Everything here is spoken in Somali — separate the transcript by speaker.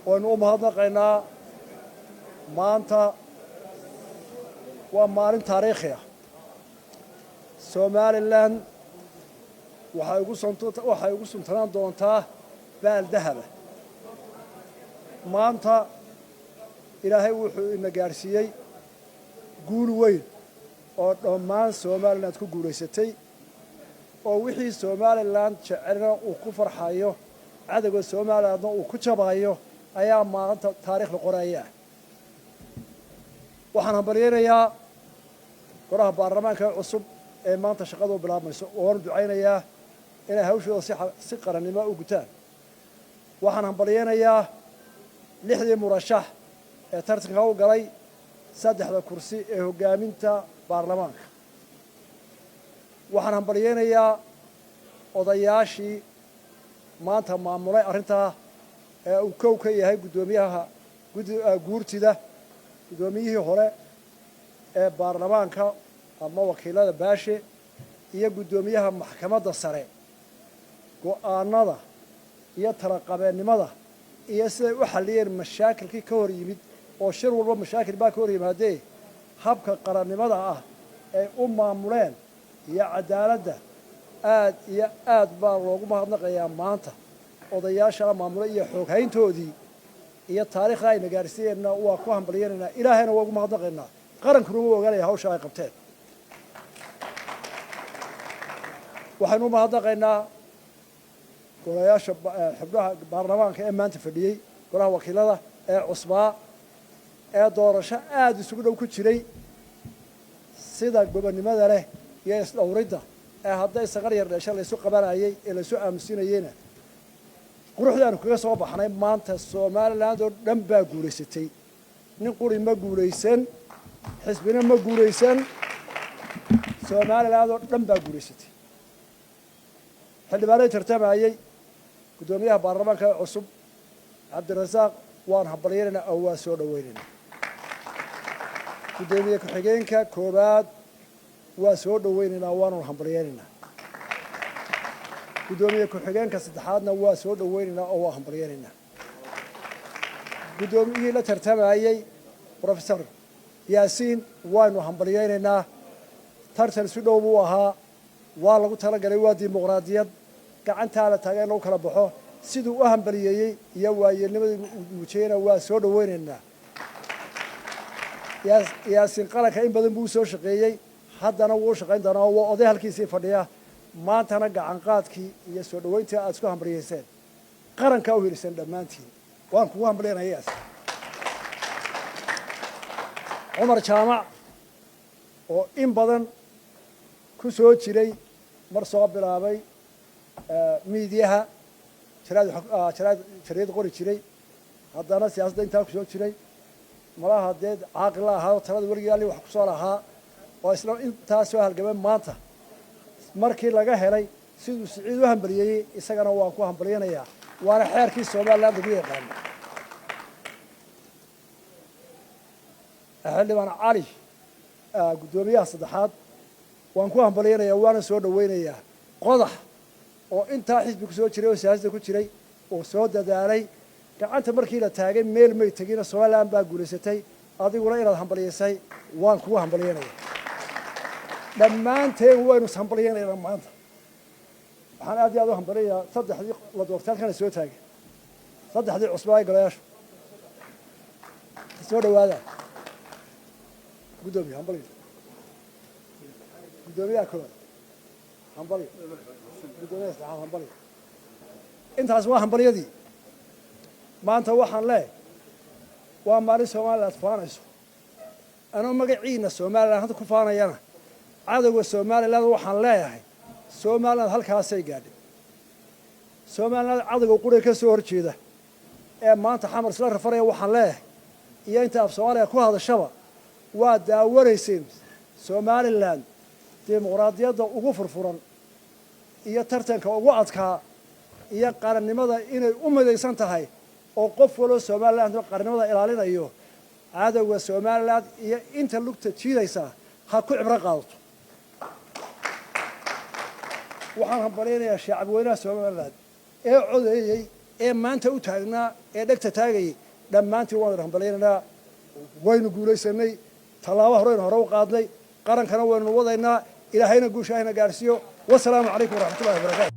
Speaker 1: Waynu u mahadnaqaynaa. Maanta waa maalin taariikhi ah. Somaliland waxay ugu suntanaan doontaa baal dahaba. Maanta Ilaahay wuxuu ina gaadhsiiyey guul weyn oo dhammaan Somaliland ku guulaysatay, oo wixii Somaliland jecelna uu ku farxayo, cadowga Somalilandna uu ku jabayo, ayaa maanta taariikhda qoraya ah. Waxaan hambalyaynayaa golaha baarlamaanka ee cusub ee maanta shaqadu bilaabmayso, waanu ducaynayaa inay hawshooda si qarannimo u gutaan. Waxaan hambalyaynayaa lixdii murashax ee tartanka u galay saddexda kursi ee hoggaaminta baarlamaanka. Waxaan hambalyaynayaa odayaashii maanta maamulay arrintaa, ee uu kow ka yahay guddoomiyaha guurtida, guddoomiyihii hore ee baarlamaanka ama wakiilada Baashe, iyo guddoomiyaha Maxkamadda Sare. Go'aanada iyo talaqabeennimada iyo siday u xalliyeen mashaakilkii ka hor yimid, oo shir walba mashaakil baa ka hor yimaadee, habka qarannimada ah ay u maamuleen iyo cadaaladda, aad iyo aad baa loogu mahadnaqayaa maanta odayaashaa maamulay iyo xooghayntoodii iyo taariikhda ayna gaarsiiyeenna. Waa ku hambalyanaynaa, Ilaahayna waa ugu mahadnaqaynaa, qarankuna wuu ogaanaya hawsha ay qabteen. Waxaynu u mahadnaqaynaa golayaasha xubnaha baarlamaanka ee maanta fadhiyey, golaha wakiilada ee cusbaa ee doorasho aada isugu dhow ku jiray, sida gobonnimada leh iyo isdhowridda ee hadday saqar yar dheesha laysu qabanayay ee laysu aamusinayeyna quruxdaanu kaga soo baxnay. Maanta Somaliland oo dhan baa guulaysatay. Nin quri ma guulaysan, xisbina ma guulaysan, Somaliland oo dhan baa guulaysatay. Xildhibaanay tartamayey, guddoomiyaha baarlamaanka ee cusub Cabdirasaaq waan hambalyaynaynaa oo waa soo dhawaynaynaa. Guddoomiye ku-xigeenka koowaad waa soo dhawaynaynaa, waanu hambalyaynaynaa. Guddoomiye ku-xigeenka saddexaadna waa soo dhawaynaynaa oo waa hambalyaynaynaa. Guddoomiyihii la tartamayey, Professor Yaasiin, waynu hambalyaynaynaa. Tartan si dhow buu ahaa, waa lagu talagalay, waa dimuqraadiyad, gacantaa la taaga in lagu kala baxo. Siduu u hambaliyeeyey iyo waayeelnimadii muujiyeyna waa soo dhawaynaynaa. Yaasiin qaranka in badan buu usoo shaqeeyey, haddana wuu u shaqayn doonaa, waa oday halkiisii fadhiya. Maantana gacanqaadkii iyo soo dhawayntii aad isku hambalyeyseen, qarankaa u heliseen dhammaantiin, waan kugu hambalyanaya, Yaasiin. Cumar Jaamac oo in badan ku soo jiray, mar soo bilaabay miidiyaha, jaraad qori jiray, haddana siyaasadda intaa ku soo jiray, malaha dee caaqil la ahaa, talada weligii alli wax kusoo lahaa, oo isla intaa soo halgamay, maanta markii laga helay siduu Siciid u hambaliyeeyey, isagana waan ku hambalyanayaa, waana xeerkii Somaliland lagu yaqaano. Xildhibaan Cali, guddoomiyaha saddexaad, waan ku hambalyanayaa, waana soo dhawaynayaa. Qodax oo intaa xisbi ku soo jiray oo siyaasadda ku jiray oo soo dadaalay, gacanta markii la taagay meel may tegina, Somaliland baa guulaysatay. Adiguna inaad hambalyaysay waan kugu hambalyanaya. Dhammaanteen waynu ishambalyaynaynaa maanta. Waxaan aad iyo aad u hambalyayaa saddexdii la doortay halkana soo taagay, saddexdii cusbaa ee golayaashu soo dhawaada. Guddoomiye, hambalyo. Guddoomiyaha koowaad, hambalyo. Guddoomiyaha saddexaad, hambalyo. Intaas waa hambalyadii. Maanta waxaan leehay waa maalin Somaliland faanayso. Anoo magaciina Somaliland hadda ku faanayana, cadowga Somaliland waxaan leeyahay: Somaliland halkaasay gaadhay. Somaliland cadowga quriga ka soo horjeeda ee maanta Xamar isla rafaraya waxaan leeyahay, iyo inta af Soomaaliya ku hadashaba, waa daawanayseen Somaliland dimuqraadiyadda ugu furfuran iyo tartanka ugu adkaa iyo qarannimada inay u midaysan tahay, oo qof waloo Somaliland qarannimada ilaalinayo. Cadowga Somaliland iyo inta lugta jiidaysaa ha ku cibro qaadato. Waxaan hambalyaynayaa shacabweynaha Somaliland ee codeeyey ee maanta u taagnaa. Ee dhegta taagayay dhammaantiin waanu hambalyaynaynaa. Waynu guulaysanay, tallaabo horeynu hore u qaadnay, qarankana waynu wadaynaa. Ilaahayna guusha hayna gaarsiiyo. Wasalaamu calaykum waraxmatullahi wabarakatu.